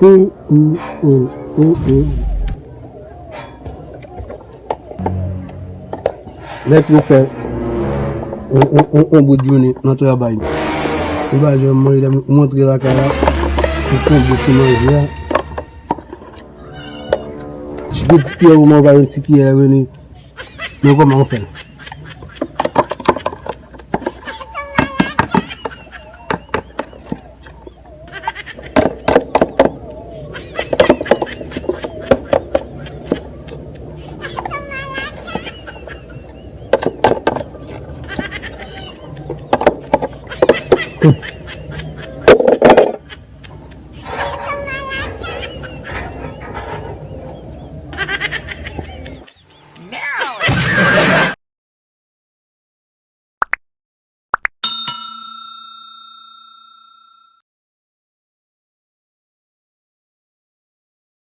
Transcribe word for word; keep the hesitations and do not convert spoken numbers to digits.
Hum, hum, hum, hum, hum. Mèt mwen fè on, on, on, on bout jounen nan travay. Ou pa janm manje, lè m rantre lakay la, ou tonbe sou manje a. Chak ti kiyè ou manje, yon ti kiyè vini. Men kòman ou fè l?